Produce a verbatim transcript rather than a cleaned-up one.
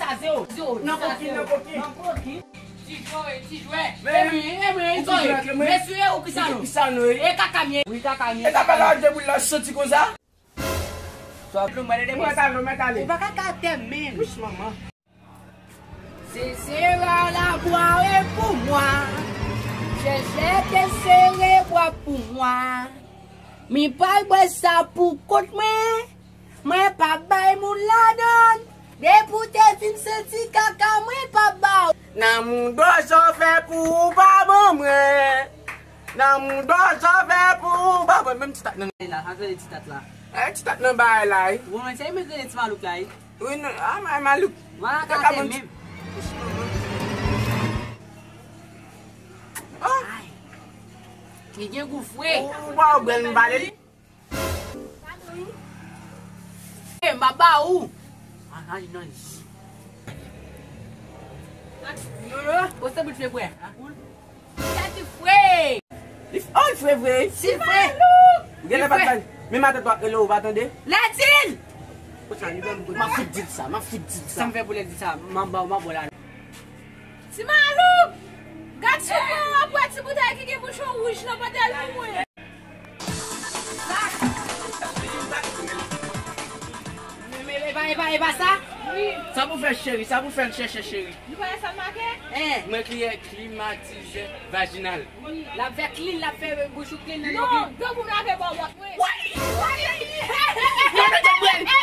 Kraze yo. Nan kokin, nan kokin. Nan kokin. Ti jwe, ti jwe. Men, men, men, men, ou ki jwe ak mwen? Mesye, ou ki sa nou? Ki sa nou, wi? E kaka m ye. Wi, kaka m ye. E ta pale ak de boul la soti konsa? Mwen tale, mwen tale. Ou pa ka ka tè menm. Wouch, manman. Se sera la boire pour moi. Chèchè te sere bwa pou mwen. Mi pral bwè sa pou kont mwen. Mwen pa bay moun ladan. Depi w te fin santi kaka, mwen pa ba w. Nan moun do sa w fè pou ou pa ban mwen. Nan moun do sa w fè pou ou pa ban mwen. Menm ti tat nan la, sa vle di ti tat la. Eh, ti tat nan bagay la, wi. Ou konn se mwen rele ti malouk la, wi. Wi, non, ah, ma-, malouk. Mwen ka te menm. Oh. Ay. Li gen gou fre. Ou pa w bwè l, m pale li. E, m ap ba ou. Ay, ay, nan. Yo, yo, ou se bout fre, frè. Sa ti fre. Li f-, oh, li fre vre. Si fre. Ou gen lè pa t bay. Men matant w ap rele w, ou pa tande? Lè di l. Konsa, li menm, m ap fout di l sa, m ap fout di l sa. Sa m fè pou lè di sa, m ap ba w, m ap ba w la. Ti malouk! Gad sou mwen, w ap wè ti boutèy ki gen bouchon wouj nan pantalon mwen. Men, men, e pa, e pa, e pa sa? Wi. Sa pou fè cheri, sa pou fè n chèchè cheri. Nou konnen sa l make? Hein. Mwen kliye klimatizè vajinal. L ap fè klin, l ap fè bouch ou klin nan. Non, granmoun lave bò bòt mwen. Woy! Woy! Yo mete bwèl!